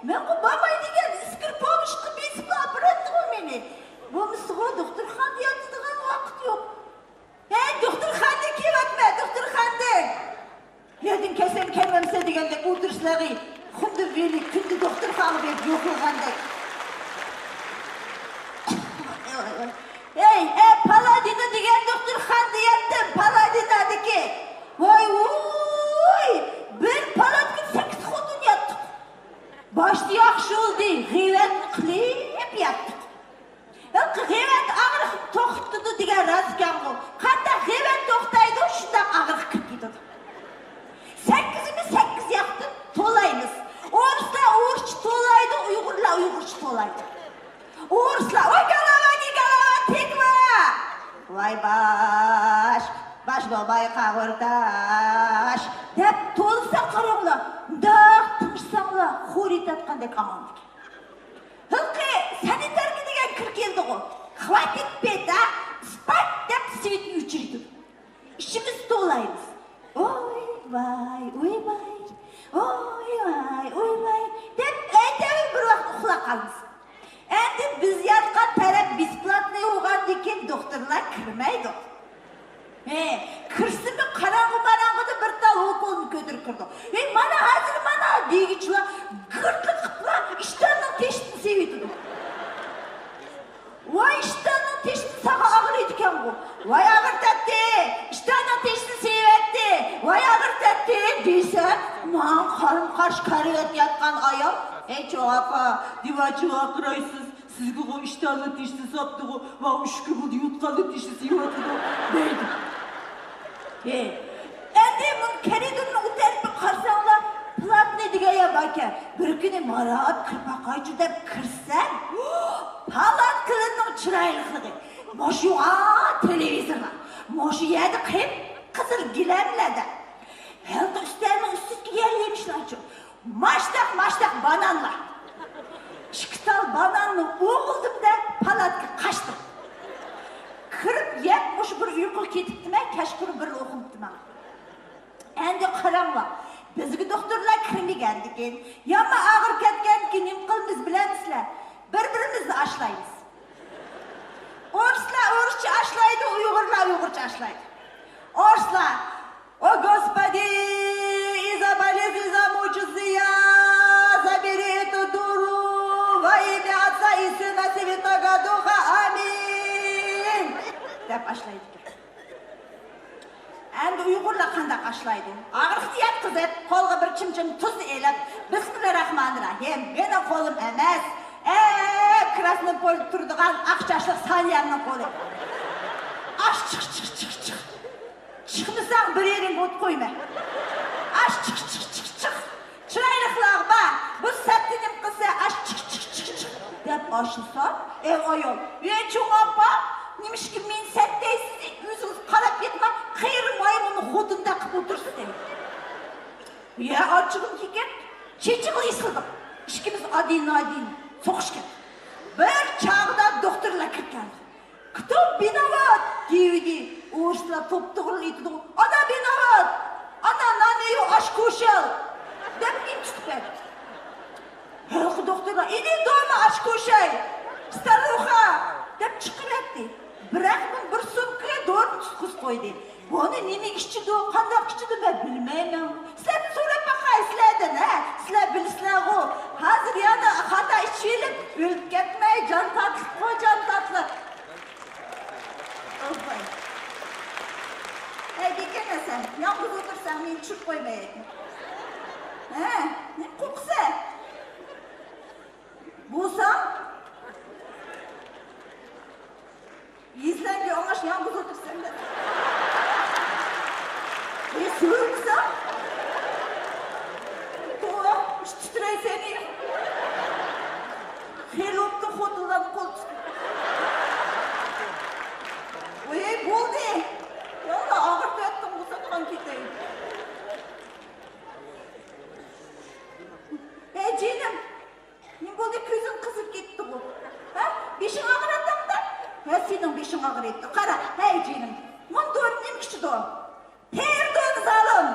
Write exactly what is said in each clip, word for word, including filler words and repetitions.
مەنغۇ باباي دېگەن ئىسكىر پومۇشقا بېسىپلا ئاپىراتتىغۇ مېنى. بولمىسىغۇ دوختۇرخانىدا ياتىدىغان ۋاقىت يوق. ھەي، دوختۇرخانىدىن كېلىۋاتىمەن، دوختۇرخانىدىن. يەردىن كەلسەم كەلمەمسەن دېگەندەك ئولتۇرۇشلارى خۇددى ۋىلى كۈندە دوختۇرخانىغا بېرىپ يوقلىغاندەك. ھەي، ھەي، پالادىنا دېگەن دوختۇرخانىدا ياتتىم، پالادىنادىكى. ۋاي ۋۇي، بىر پالاتكىدا سەككىز خوتۇن ياتتۇق. باشتا ياخشى بولدى، غەيۋەتنى قىلىپ ياتتۇق. ھېلىقى غەيۋەت ئاغرىقنى توختىتىدۇ دېگەن راست ئىكەنغۇ. قانداق غەيۋەت توختايدۇ، شۇنداق ئاغرىق كىرىپ كېتىدۇ. سەككىزىمىز سەككىز ياقتىن توۋلايمىز. ئورۇسلار ئورۇسچە توۋلايدۇ، ئۇيغۇرلار ئۇيغۇرچە توۋلايدۇ. ئورۇسلار، ۋاي گالاۋا، گالاۋا، تېگىۋا! ۋاي باش، باش بولماي قاۋۇر تاش! دەپ توۋلىسا قاراڭلار، مۇنداق تىڭشىساڭلار، خورىتىۋاتقاندەك ئاڭلىنىدىكەن. ھېلىقى سانىتاركا دېگەن كىرىپ كېلىدىغۇ. خۋاتىت پېتا، سپات دەپ سۋېتنى ئۆچۈرىدۇ. ئىچىمىزنى توۋلايمىز. ئوي ۋاي، ئوي ۋاي، ئوي ۋاي، ئوي ۋاي دەپ ئەتەۋىل بىر ۋاقىت ئۇخلاپ قالىمىز. ئەمدى بىز ياتقان تەرەپ بېسپلاتنىي بولغاندىن كېيىن دوختۇرلار كىرمەيدۇ. ھە، كىرسىمۇ قاراڭغۇ ماراڭغۇدا بىر تال ئوكۇلنى كۆتۈرۈپ كىرىدۇ. ھەي، مانا ھازىر مانا دېگۈچىلا گىرقىت قىپلا ئىشتاننىڭ تېشىنى سېۋىۋېتىدۇ. ۋاي ئىشتاننىڭ تېشىسى ساغا ئاغرىيدىكەنغۇ. ۋاي ئاغرىتاتتى، ئىشتاننىڭ تېشىسى سېۋىۋەتتى، ۋاي ئاغرىتاتتى دېسە، ماڭا قارىمۇ قارشى كارىۋەتتە ياتقان ئايال، ھەي چوڭ ئاكا، دىۋاچىغا ئاغرىيسىز، سىزگىغۇ ئىشتاننىڭ تېشىسى ساپتىغۇ، ماڭا ئۈچ كۈن بولدى يوتقاننىڭ تېشىسى سېۋىۋاتىدۇ دەيدۇ. ھە. ئەمدى مۇنۇ كەرىدۇرنىڭ ئۇ تەرىپىگە قارىساڭلار، پلاتنىي دېگەن يەر باركەن. بىر كۈنى ماراپ كىرىپ باقايچۇ دەپ كىرسەم، پالاتكىلىرىنىڭ چىرايلىقلىقى. مۇشۇ تېلېۋىزورلار، مۇشۇ يەردە قىپقىزىل گىلەملەردە. ھېلىقى ئۈستەلنىڭ ئۈستىدىكى يەر يېمىشلەرچۇ. ماشتاق، ماشتاق بانانلار. ئىككى تال باناننى ئوغۇلدۇم-دە، پالاتكىغا قاچتىم. كىرىپ يەپ مۇشۇ بىر ئۇيقۇغا كېتىپتىمەن، كەچقۇرۇن بىرلا ئۇخلىمىپتىمەن. ئەمدى قاراڭلار، بىزگە دوختۇرلار كىرمىگەندىكىن، يامان ئاغرىپ كەتكەندىكىن نېمە قىلىمىز بىلەمسىلەر؟ بىر-بىرىمىزنى ئاشلايمىز. ئورۇسلار ئورۇسچە ئاشلايدۇ، ئۇيغۇرلار ئۇيغۇرچە ئاشلايدۇ. ئورۇسلار، «О Господи, и заболезнь, и замучился я, забери эту дуру во имя Отца и Сына Святого Духа. Аминь!» دەپ ئاشلايدىكەن. ئەمدى ئۇيغۇرلار قانداق ئاشلايدۇ؟ ئاغرىقنى ياتقۇزۇپ، قولىغا بىر چىمچىم تۇزنى ئېلىپ، بىسمىللا راھمانىر راھىم. مېنىڭ قولۇم ئەمەس، ئە، كراسنوي پولدا تۇرىدىغان ئاق چاچلىق سانياننىڭ قولى. ئاش چىق، چىق، چىق، چىق. چىقمىساڭ بىر يېرىڭگە ئوت قويىمەن. ئاش چىق، چىق، چىق، چىق. چىرايلىقلارغا بار، بۇ سەتتە نېمە قىلسا، ئاش چىق، چىق، چىق، چىق دەپ ئاشلىسا، ئەي ئايال، ئەي چوڭ ئاپا، نېمىشقا مېنى سەت دەيسىز، ئۆزىڭىز قاراپ ياتماي، قېرى مايمۇننى خوتۇندەك قىلىپ ئولتۇرىسىز دەيدۇ. يە ئاچچىقىم كېلىپ كەتتى، چېچىقىپ يېسىلدۇق. ئىككىمىز ئادىنى ئادىنى سوقۇشۇپ كەتتۇق. بىر چاغدا دوختۇرلار كىرىپ كەلدى. «Кто виноват؟» دېيىۋىدى. ئورۇسلار توپتوغرا ئېيتىدىغۇ، «Она виноват! Она на нее аш кушал!» دەپ ئىنتىتىپ بەردى. ھېلىقى دوختۇرلار، «Иди дома, аш кушай, старуха!» دەپ چىقىۋەتتى. بىراق مۇ بىر سومكىغا دورىنى تۇتقۇزۇپ قويدى. بۇنى نېمىگە ئىچىدۇ، قانداق ئىچىدۇ، مەن بىلمەيمەن. سىلەردىن سوراپ باقاي، سىلەردىن، ھە؟ سىلەر بىلىسىلەرغۇ. ھازىر يەنە خاتا ئىچىۋېلىپ، ئۆلۈپ كەتمەي، جان تاتلىققۇ، جان تاتلىق. ئوھاي. ھەي، بىكەم سەن، يالغۇز ئولتۇرساڭ، مېنى چۈشۈرۈپ قويمايدىكەن. ھە؟ نېمە قورقىسەن؟ بولسا، يېزىلارنى ئاڭلاش يالغۇز ئولتۇرساڭ دەپ. ئى، سۆرىمىسەڭ. توۋا، ئىش تىترەيسەن. خېلى بوپتۇ خوتۇنلارنى قول تۇتۇپ. ئى، بولدى. ياللا، ئاغرىتىۋەتتىڭ، بوساتقان كېتەي. ئەي، جېنىم. نېمە بولدى، كۆزۈڭ قىزىپ كېتىپتىغۇ؟ ھە؟ بېشىڭ ئاغرىيدۇ؟ ھە، سېنىڭ بېشىڭ ئاغرىيدۇ. قارا، ھەي جېنىم، مۇنۇ دورىنى نېمە ئىچىدۇ؟ پىردونزالون!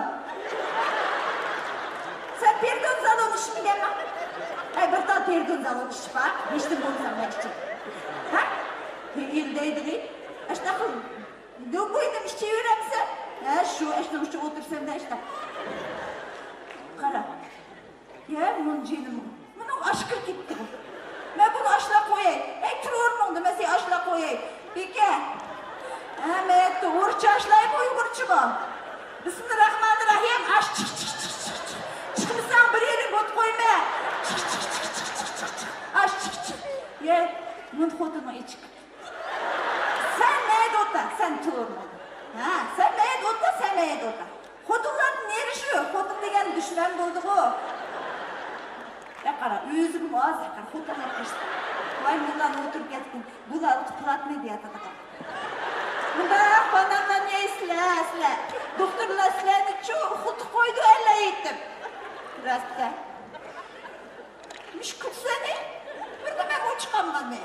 سەن پىردونزالون ئىچمىگەنمەن. ئەي، بىر تال تېرىدىن زاۋۇت ئىچىپ باق، ھېچنېمە بولمىسا ئۇنداق ئىچىپ. ھە؟ ھېلى دەيدىغى. ئاشۇنداق قىل. لوبۇينى ئىچىۋېرەمسەن؟ ھە، شۇ ئاشۇنىڭ ئۈچۈن ئولتۇرسەن-دە ئاشۇنداق. قارا. يا، مۇنۇ جېنىم. مۇنىڭ ئاش كىرىپ كېتىپتىغۇ. مەن بۇنى ئاشۇنداق قوياي. ئەي، تۇر ئورنۇڭدا، مەن سېنى ئاشۇنداق قوياي. بىكە. ھە، مەيەتتە ئورۇسچە ئاشلايمۇ، ئۇيغۇرچىمۇ؟ بىسمىللاھىررەھمانىررەھىم. ئاش چىق، چىق، چىق، چىق، چىق. چىقمىساڭ بىر يېرىڭ بوت قويما. چىق، چىق، چىق. ئاش چىق، چىق. يە، مۇنى خوتۇنۇڭ ئېچىق. سەن مەيدە ئولتۇر، سەن تۇر. ھە، سەن مەيدە ئولتۇر، سەن مەيدە ئولتۇر. خوتۇنلاردىن نېرى شۇ، خوتۇن دېگەن دۈشمەن بولدىغۇ. يا قارا، ئۆزىگىمۇ ئاز، يا قارا، خوتۇنلار قىلسا. ۋاي، مۇنۇلار ئولتۇرۇپ كەتكىن، بۇلار پلاتنىي دېيەتىدىغان. مۇنداق بانانلارنى يەيسىلەر، سىلەر. دوختۇرلار سىلەرنى چۇ ئۇخلىتىپ قويىدۇ، ئەللەر يېتىپ. راستتە. مۇشۇ كۈلسەنى، بىر نېمە بولۇپ چىقالمىغاننى.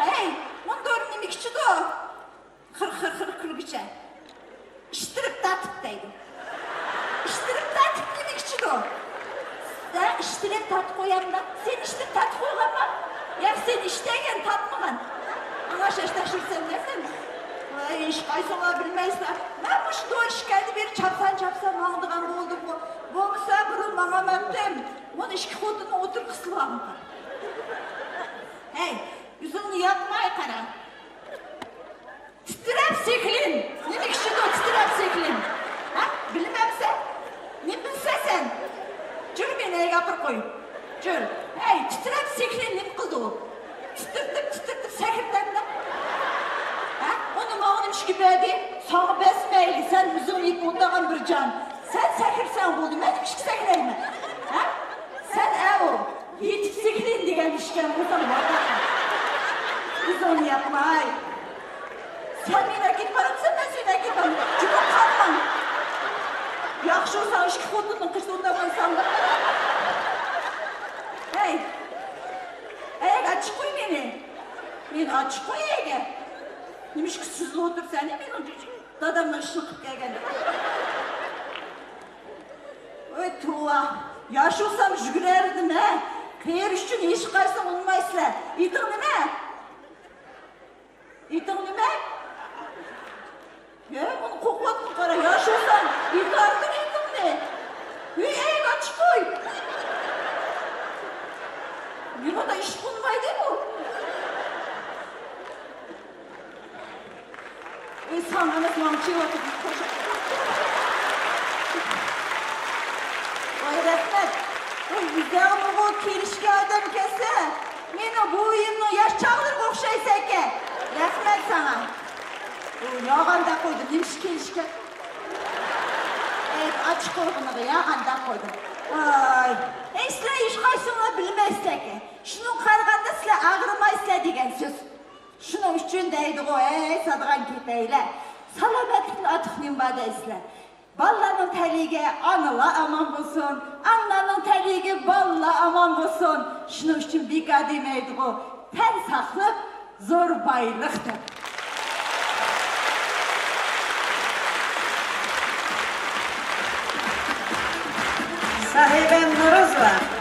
ھەي، مۇندۇر نېمە ئىچىدۇ؟ خىر، خىر، خىر كۈلگۈچە. ئىشتىرىپ تارتىپ دەيدۇ. ئىشتىرىپ تارتىپ نېمە ئىچىدۇ؟ سەن ئىشتىرىپ تارتىپ قويامدا، سەن ئىشتىرىپ تارتىپ قويغانما؟ ياق، سەن ئىشتەرگەن تارتمىغان. ئاڭا شاش تەكشۈرسەم دەسەن. ۋاي، ھېچقايسىڭلار بىلمەيسىلەر. مەن مۇشۇ دورا ئىشكەلدە بىر چاپسان چاپسان ماڭىدىغان بولدۇمغۇ. بولمىسا بۇرۇن ماڭالمامتىم. مۇنۇ ئىككى خوتۇننى ئولتۇرغۇزۇۋالغان. ھەي، ئۆزۈڭنى ياقماي قارا. تىترەپ سېكلىن. نېمە ئىچىدۇ تىترەپ سېكلىن؟ ھە؟ بىلمەمسەن؟ نېمە بىلسەن سەن؟ جۈر، مېنى ئەيگە ئاپىرىپ قوي. جۈر. ھەي، تىترەپ سېكلىن نېمە قىلىدۇ؟ تىترىتىپ، تىترىتىپ سەكرىتەمدۇ؟ ھە؟ ئۇنى ماڭا نېمىشقا بەردى؟ ساڭا بەرسە مەيلى، سەن ئۆزۈڭنى يېپىۋاتىدىغان بىر جان. سەن سەكرىسەڭ بولدى، مەن نېمىشقا سەكرەيمەن؟ ھە؟ سەن ئەۋۇ. يېتىپ سېكلىن دېگەن ئىشكەن بولسام بارغان. ئۆزۈڭنى ياقماي. سەن مېنى ئەكېتىپ بارامسەن، مەن سېنى ئەكېتىپ بارىمەن. جۇمۇپ قالماڭ. ياخشى بولساڭ ئىككى خوتۇننىڭ قىزى ئۇنداپ قويساڭ. ھەي. ئەي، ئاچىقى قوي مېنى. مېنى ئاچىقى قوي ئەگە. نېمىشقا سۈزۈپ ئولتۇرسەن، مېنىڭ دادامنىڭ ئىشىنى قىلىپ كەلگەن. ۋاي توۋا، ياش بولسام يۈگۈرەر ئىدىم ھە. قېرى ئۈچۈن ھېچقايسىڭ ئۇنىمايسىلەر. ئېتىڭ نېمە؟ ئېتىڭ نېمە؟ يا، بۇنى قوقۇۋاتقىنى قارا، ياش بولسام ئېتەردىم ئېتىڭنى. ھەي، ئەي، ئاچىقى قوي. نېمادا ئىش بولمايدۇ بۇ؟ ئۆي ساڭا ئەمەس، ماڭا چېۋىۋاتىدۇ. ۋاي رەھمەت. ۋاي ئۆزۈڭمۇ بۇ كېلىشكەن ئادەم كەلسە، مېنىڭ بوۋىيىمنىڭ ياش چاغلىرىغا ئوخشايسەنكەن. رەھمەت ساڭا. ئۇ ياغاندا قويدۇم، نېمىشقا كېلىشكەن؟ ئەي، ئاچىقى قويغىنىغا ياغاندا قويدۇم. ۋاي. ئەي، سىلەر ھېچقايسىڭلار بىلمەيسىلەركەن. شۇنىڭغا قارىغاندا سىلەر ئاغرىمايسىلەر دېگەن سۆز. شۇنىڭ ئۈچۈن دەيدىغۇ، ھەي، سادىغان كېتەيلە. سالامەتلىكتىن ئارتۇق نېمە بار دەيسىلەر؟ بالىلارنىڭ تەلىيىگە ئانىلار ئامان بولسۇن، ئانىلارنىڭ تەلىيىگە بالىلار ئامان بولسۇن. شۇنىڭ ئۈچۈن بىكار دېمەيدىغۇ، تەن ساقلىق زور بايلىق دەپ. ساھىبەم نورۇزوۋا.